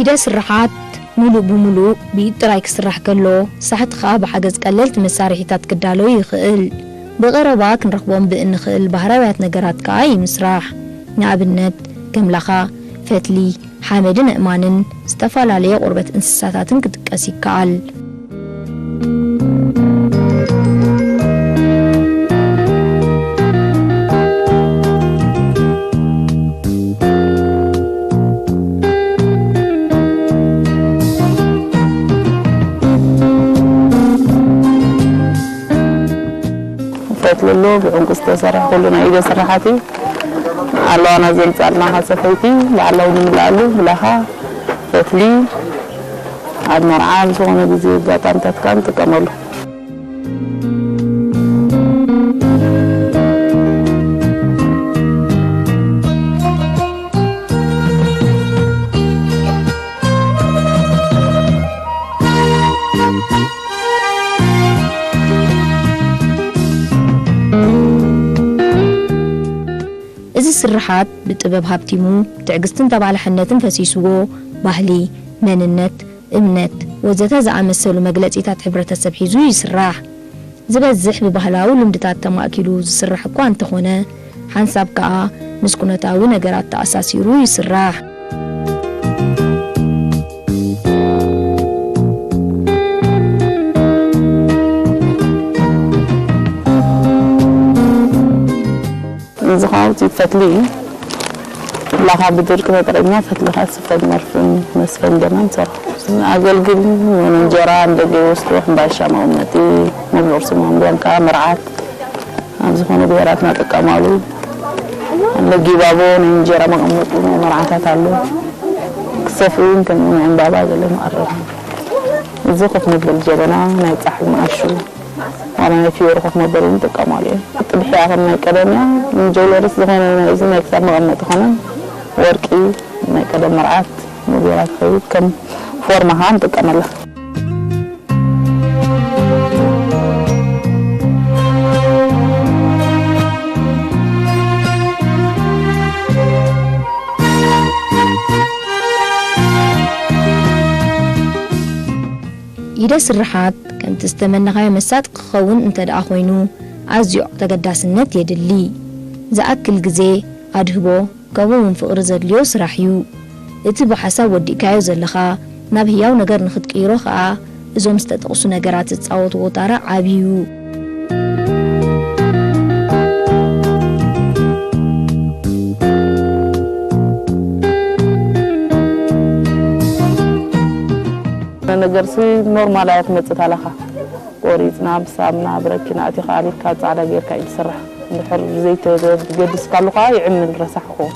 ኢደ ስርሓት ምሉእ ብምሉእ ብኢድ ጥራይ ክስራሕ ከሎ፣ ሳሕቲ ኸኣ ብሓገዝ ቀለልቲ መሳርሒታት ክዳሎ ይኽእል። ብቐረባ ክንረኽቦም ብእንኽእል ባህርያውያት ነገራት ከኣ ይምስራሕ። ንኣብነት፣ ከም ላኻ፣ ፈትሊ፣ ሓመድን ኣእማንን ዝተፈላለየ ቆርበት እንስሳታትን ክጥቀስ ይከኣል። ፈትሊ ኣሎ፣ ብዕንቁ ዝተሰርሐ ኩሉ ናይ ኢደ ስራሓት እዩ። ኣለዋና ዘምጻልና ሰፈይቲ ባዕላዊ ንምልኣሉ ብላኻ ፈትሊ ኣብ መርዓ ኣብ ዝኾነ ግዜ ኣጋጣሚታት ከዓ ንጥቀመሉ። እዚ ስርሓት ብጥበብ ሃብቲሙ፣ ትዕግስትን ተባላሕነትን ፈሲስዎ፣ ባህሊ፣ መንነት፣ እምነት፣ ወዘተ ዝኣመሰሉ መግለጺታት ሕብረተሰብ ሒዙ ይስራሕ። ዝበዝሕ ብባህላዊ ልምድታት ተማእኪሉ ዝስራሕ እኳ እንተኾነ፣ ሓንሳብ ከኣ ምስ ኩነታዊ ነገራት ተኣሳሲሩ ይስራሕ። እዚ ኸዓ ውፅኢት ፈትሊ እዩ። ላኻ ብድርቂ ተጠቒምና ፈትሊ ኸዓ ስፈን መርፍን መስፈን ገና ንሰርሖ። ኣገልግል እንጀራ ንደገ ይወስዱ፣ ሕምባሻ መቐመጢ፣ መብልዕ ቁርሲ መቐመጢ፣ ቢያንካ፣ መርዓት ኣብ ዝኾነ ብሄራት ንጥቀማሉ። ኣለ ጊባቦ ናይ እንጀራ መቐመጢ ናይ መርዓታት ኣሎ። ክሰፍኡ እውን ከምኡ ናይ ዕምባባ ገለ መቐረቢ። እዚ ኮፍ መበሊ ጀበና፣ ናይ ጻሕሊ መኣሹ፣ ዋላ ናይ ፊዮሪ ኮፍ መበሊ ንጥቀማሉ እዮም። ጥድሕያ ከም ናይ ቀደም እያ። ንጀውለሪስ ዝኾነ ናይ እዚ ናይ ክሳድ መቐመጢ ኮነ ወርቂ ናይ ቀደም መርዓት ሞዴላ ትኸይድ ከም ፎርማ ኸዓ ንጥቀመላ። ኢደ ስርሓት ከምቲ ዝተመነኻዮ መሳጢ ክኸውን እንተ ደኣ ኮይኑ፣ ኣዝዩ ተገዳስነት የድሊ። ዝኣክል ግዜ፣ ኣድህቦ፣ ከምኡ እውን ፍቕሪ ዘድልዮ ስራሕ እዩ። እቲ ብሓሳብ ወዲእካዮ ዘለኻ ናብ ህያው ነገር ንኽትቅይሮ ኸኣ፣ እዞም ዝተጠቕሱ ነገራት ዝጻወትዎ ታራ ዓቢ እዩ። ነገርሲ ኖርማል እያ ትመጽእ ታላኻ። ቆሪጽና ብሳምና ብረኪና ኣቲኻ ኣሊልካ ጻዕዳ ጌርካ እዩ ዝስራሕ። እንድሕር ዘይተገድስካሉ ኸኣ ይዕምል፣ ረሳሕ ይኸውን።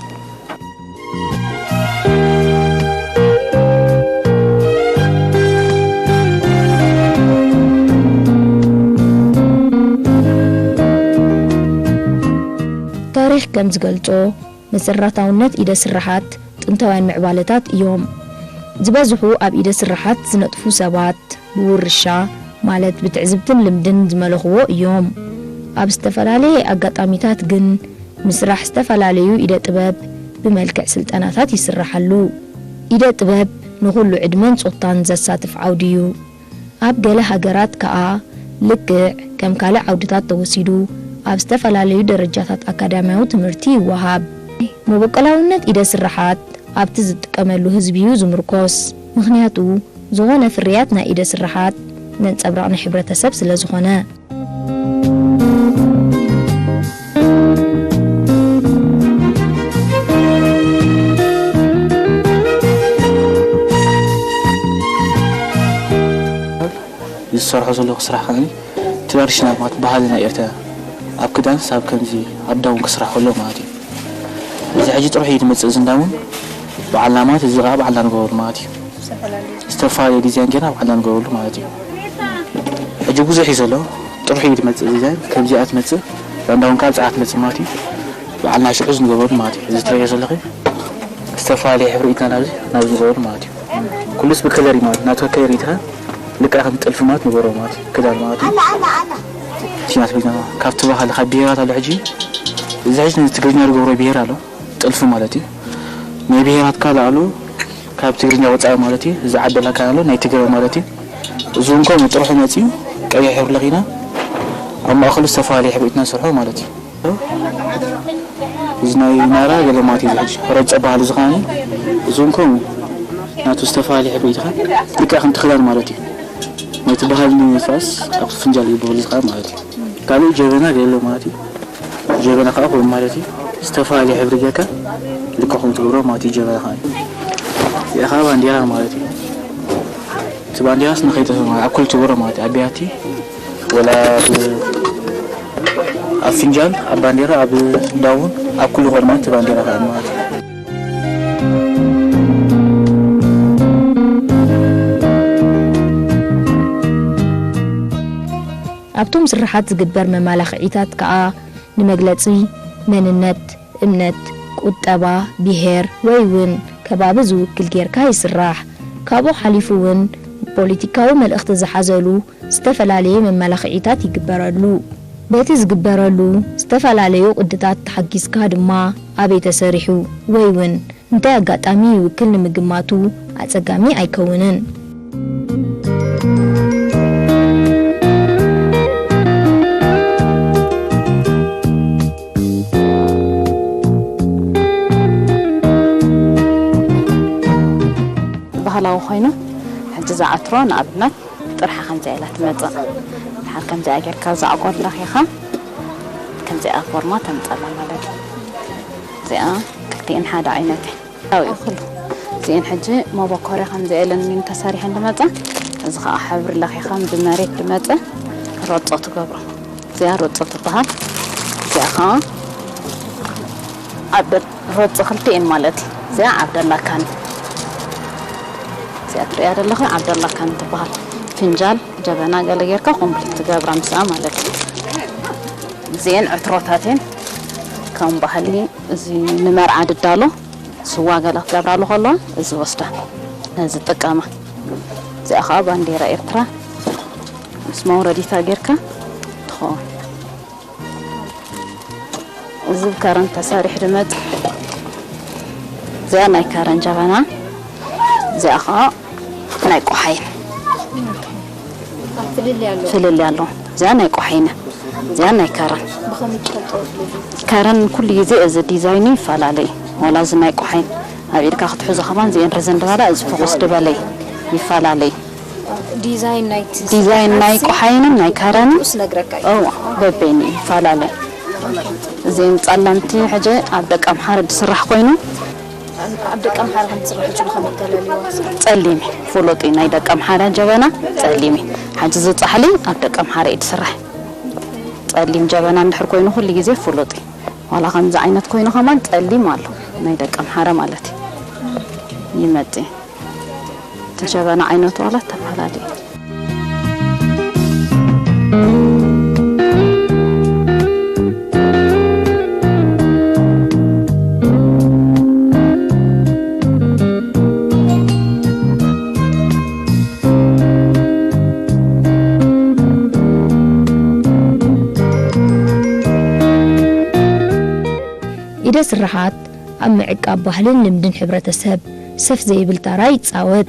ታሪኽ ከም ዝገልጾ፣ መሰረታውነት ኢደ ስርሓት ጥንታውያን ምዕባለታት እዮም። ዝበዝሑ ኣብ ኢደ ስርሓት ዝነጥፉ ሰባት ብውርሻ፣ ማለት ብትዕዝብትን ልምድን ዝመለኽዎ እዮም። ኣብ ዝተፈላለየ ኣጋጣሚታት ግን፣ ምስራሕ ዝተፈላለዩ ኢደ ጥበብ ብመልክዕ ስልጠናታት ይስርሓሉ። ኢደ ጥበብ ንኹሉ ዕድመን ጾታን ዘሳትፍ ዓውዲ እዩ። ኣብ ገለ ሃገራት ከኣ፣ ልክዕ ከም ካልእ ዓውድታት ተወሲዱ፣ ኣብ ዝተፈላለዩ ደረጃታት ኣካዳሚያዊ ትምህርቲ ይወሃብ። መበቆላውነት ኢደ ስርሓት ኣብቲ ዝጥቀመሉ ህዝቢ እዩ ዝምርኮስ። ምኽንያቱ፣ ዝኾነ ፍርያት ናይ ኢደ ስርሓት ነንጸብራቕ ናይ ሕብረተሰብ ስለ ዝኾነ። ዝሰርሖ ዘለኹ ስራሕ ከኣ ትራዲሽናል ማለት ባህልና ኤርትራ ኣብ ክዳንስ ኣብ ከምዚ ኣብ ዳውን ክስራሕ ከሎ ማለት እዩ። እዚ ሕጂ ጥርሑ እዩ ዝመጽእ፣ እዚ እንዳውን በዓልና ማለት እዚ ከኣ በዓልና ንገብረሉ ማለት እዩ። ዝተፈላለዩ ዲዛይን ጌርና በዓልና ንገብረሉ ማለት እዩ። ሕጂ ብዙሕ እዩ ዘሎ፣ ጥርሑ እዩ ዝመጽእ ዲዛይን፣ ከምዚኣ ትመጽእ፣ እዛ እንዳውን ከኣ ብጻዕዳ ትመጽእ ማለት እዩ። በዓልና ሽዑ ዝንገብረሉ ማለት እዩ። እዚ ትርእዮ ዘለኺ ዝተፈላለየ ሕብሪ ኢድና ናብዚ፣ ናብዚ ንገብረሉ ማለት እዩ። ኩሉስ ብከለር እዩ ማለት፣ ናቱ ከለር ኢድካ ልክዕ ከም ጥልፊ ማለት ንገብሮ ማለት እዩ፣ ክዳን ማለት እዩ። ሲናት ቤትና ካብቲ ባህሊ ካብ ብሄራት ኣሎ ሕጂ፣ እዚ ሕጂ ንትግርኛ ዝገብሮ ብሄር ኣሎ፣ ጥልፊ ማለት እዩ። ናይ ብሄራት ካልእ ኣሎ፣ ካብ ትግርኛ ወፃኢ ማለት እዩ። እዚ ዓደላ ካናሎ ናይ ትግራይ ማለት እዩ። እዚ እውን ከምኡ ጥርሑ መፂኡ ቀይሕ ሕብሪ ለኺና ኣብ ማእኸሉ ዝተፈላለየ ሕብሪትና ንሰርሖ ማለት እዩ። እዚ ናይ ናራ ገለ ማለት እዩ። እዚ ሕጂ ረጨ ባህሊ ዝኻነ እዚ እውን ከምኡ ናቱ ዝተፈላለየ ሕብሪ እዩ። ልክዕ ከምቲ ክዳን ማለት እዩ። ነቲ ባህሊ ንምፍሳስ ኣብ ፍንጃል ይበሃል ዝኻነ ማለት እዩ። ካልእ ጀበና ገለ ማለት እዩ። ጀበና ከዓ ኮይኑ ማለት እዩ። ዝተፈላለየ ሕብሪ ጌርካ ልክዕ ከምኡ ትገብሮ ማለት እዩ። ጀበና ከዓ እዚኣ ከዓ ባንዴራ ማለት እዩ። እቲ ባንዴራስ ንኸይጠፍእ ማለት ኣብ ኩሉ ትገብሮ ማለት እዩ። ኣብ ቢያቲ ወላ ኣብ፣ ኣብ ፍንጃል፣ ኣብ ባንዴራ፣ ኣብ ዳውን፣ ኣብ ኩሉ ኮን ማለት እቲ ባንዴራ ከዓ ማለት እዩ። ኣብቶም ስርሓት ዝግበር መማላኽዒታት ከኣ ንመግለጺ መንነት፣ እምነት፣ ቁጠባ፣ ብሄር ወይ እውን ከባቢ ዝውክል ጌርካ ይስራሕ። ካብኡ ሓሊፉ እውን ፖለቲካዊ መልእኽቲ ዝሓዘሉ ዝተፈላለየ መመላኽዒታት ይግበረሉ። በቲ ዝግበረሉ ዝተፈላለዩ ቅድታት ተሓጊዝካ ድማ ኣበይ ተሰሪሑ ወይ እውን እንታይ ኣጋጣሚ ይውክል ንምግማቱ ኣጸጋሚ ኣይከውንን። ባህላዊ ኮይኑ፣ ሕጂ ዝዓትሮ ንኣብነት ጥርሓ ከምዚኣ ኢላ ትመጽእ። ድሓር ከምዚኣ ጌርካ ዛዕጎል ለኺኻ ከምዚኣ ፎርማ ተምጻላ ማለት እዩ። እዚኣ ክልቲኤን ሓደ ዓይነት እዩ። ያው እዩ ኩሉ። እዚኤን ሕጂ መበኮርያ ከምዚኣ ኢለን እየን ተሰሪሐን ዝመጻ። እዚ ኸዓ ሕብሪ ለኺኻ ብመሬት ዝመጸ ሮጾ ትገብሮ። እዚኣ ሮጾ ትበሃል። እዚኣ ኸዓ ዓብደል ሮጾ ክልቲኤን ማለት እዩ። እዚኣ ዓብደላ ካኒ። እዚኣ ትሪእያ ዘለኺ ዓብደላ ካኒ ትበሃል። ፍንጃል፣ ጀበና ገለ ጌርካ ኮምፕሊት ትገብራ ምስኣ ማለት እዩ። እዚኤን ዕትሮታት እየን። ከም ባህሊ እዚ ንመርዓ ድዳሎ ስዋ ገለ ክገብራሉ ከለዋ እዚ ወስዳ ነዚ ጥቀማ። እዚኣ ኸዓ ባንዴራ ኤርትራ ምስ መውረዲታ ጌርካ ትኸውን። እዚ ብከረን ተሰሪሑ ድመጽእ። እዚኣ ናይ ከረን ጀበና፣ እዚኣ ኸዓ ናይ ቆሓይን። ፍልልይ ኣሎ። እዚኣ ናይ ቆሓይን፣ እዚኣ ናይ ከረን። ብኸመይ ትፈልጦ ፍልልይ? ከረን ኩሉ ግዜ እዚ ዲዛይኑ ይፈላለ እዩ። ዋላ እዚ ናይ ቆሓይን ኣብ ኢድካ ክትሕዞ ከማን እዚኤን ርዝን ዝበላ፣ እዚ ፍኹስ ዝበለ እዩ። ይፈላለ እዩ። ዲዛይን ናይቲ ዲዛይን ናይ ቆሓይንን ናይ ከረንን ብኡ ዝነግረካ እዩ። እዋ፣ በበይኑ ይፈላለ። እዚኤን ጸለምቲ ሕጂ ኣብ ደቂ ኣምሓረ ዝስራሕ ኮይኑ ኣብ ደቂ ኣምሓረ ከም ትስራሕ ሕጂ ብኸመይ ተለልይዋ? ጸሊም እዩ፣ ፍሉጥ እዩ። ናይ ደቂ ኣምሓረ ጀበና ጸሊም እዩ። ሕጂ እዚ ጻሕሊ ኣብ ደቂ ኣምሓረ እዩ ዝስራሕ። ጸሊም ጀበና እንድሕር ኮይኑ ኩሉ ግዜ ፍሉጥ እዩ። ዋላ ከምዚ ዓይነት ኮይኑ ከማን ጸሊም ኣሎ፣ ናይ ደቂ ኣምሓረ ማለት እዩ። ይመጽእ። እቲ ጀበና ዓይነቱ ዋላ ተፈላለየ። ኢደ ስርሓት ኣብ ምዕቃብ ባህልን ልምድን ሕብረተሰብ ሰፍ ዘይብል ተራ ይጻወት።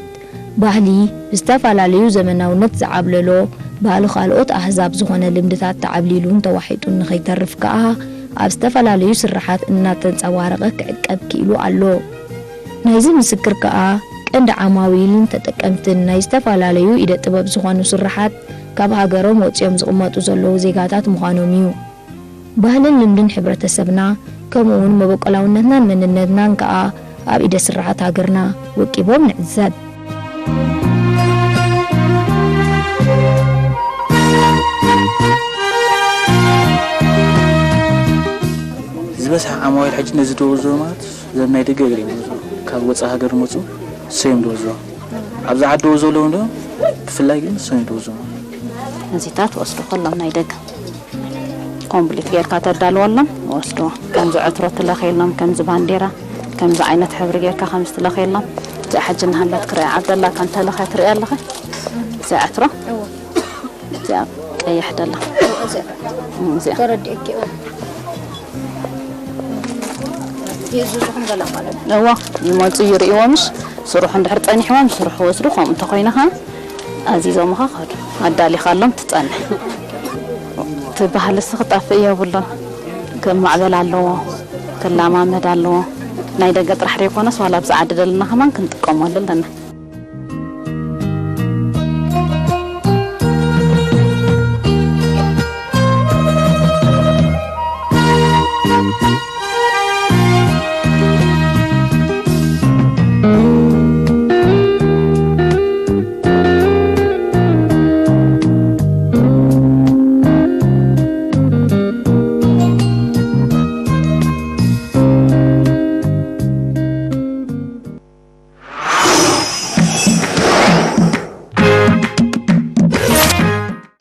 ባህሊ ብዝተፈላለዩ ዘመናውነት ዝዓብለሎ፣ ባህሊ ካልኦት ኣህዛብ ዝኾነ ልምድታት ተዓብሊሉን ተዋሒጡን ንኸይተርፍ ከኣ ኣብ ዝተፈላለዩ ስርሓት እናተንጸባረቐ ክዕቀብ ክኢሉ ኣሎ። ናይዚ ምስክር ከኣ ቀንዲ ዓማዊልን ተጠቀምትን ናይ ዝተፈላለዩ ኢደ ጥበብ ዝኾኑ ስርሓት ካብ ሃገሮም ወጺኦም ዝቕመጡ ዘለዉ ዜጋታት ምዃኖም እዩ። ባህልን ልምድን ሕብረተሰብና ከምኡ እውን መበቆላውነትናን መንነትናን ከኣ ኣብ ኢደ ስርሓት ሃገርና ወቂቦም ንዕዘብ። ዝበዝሐ ዓማዊል ሕጂ ነዚ ደወ ማለት እዞም ናይ ደገ ገለ ይመጹ፣ ካብ ወጻኢ ሃገር ዝመጹ ሰዮም ደወ። ኣብዚ ዓዲ ዘለዉ ዶ ብፍላይ ግን ሰዮም ደወ። እዚታት ወስዱ ከሎም ናይ ደገ ኮምፕሊት ጌርካ ተዳልወሎም ወስድዎ። ከምዚ ዕትሮ ትለኸየሎም፣ ከምዚ ባንዴራ፣ ከምዚ ዓይነት ሕብሪ ጌርካ ከምዚ ትለኸየሎም። እዚኣ ሕጂ እናሃለት ክርአ ዓብደላ ከም ተለኸ ትርኢ ኣለኸ? እዚኣ ዕትሮ፣ እዎ። እዚኣ ቀይሕ ደላ። እዚኣ። እዚኣ። ተረዲእኪ፣ እዎ። የእዝዙኹም ገለ ማለት ነው። እዎ፣ ይመጹ ይርእይዎ ምሽ? ስርሑ እንድሕር ጸኒሕዎም ስርሑ ወስዱ፣ ከምኡ እንተኾይኑ ኸዓ ኣዚዞምኻ ኸዱ። ኣዳሊኻሎም ትጸንሕ። እቲ ባህልሲ ክጠፍእ የብሉን። ክማዕበል ኣለዎ፣ ክለማመድ ኣለዎ። ናይ ደገ ጥራሕ ዘይኮነስ ዋላ ኣብዚ ዓዲ ዘለና ከማን ክንጥቀመሉ ኣለና።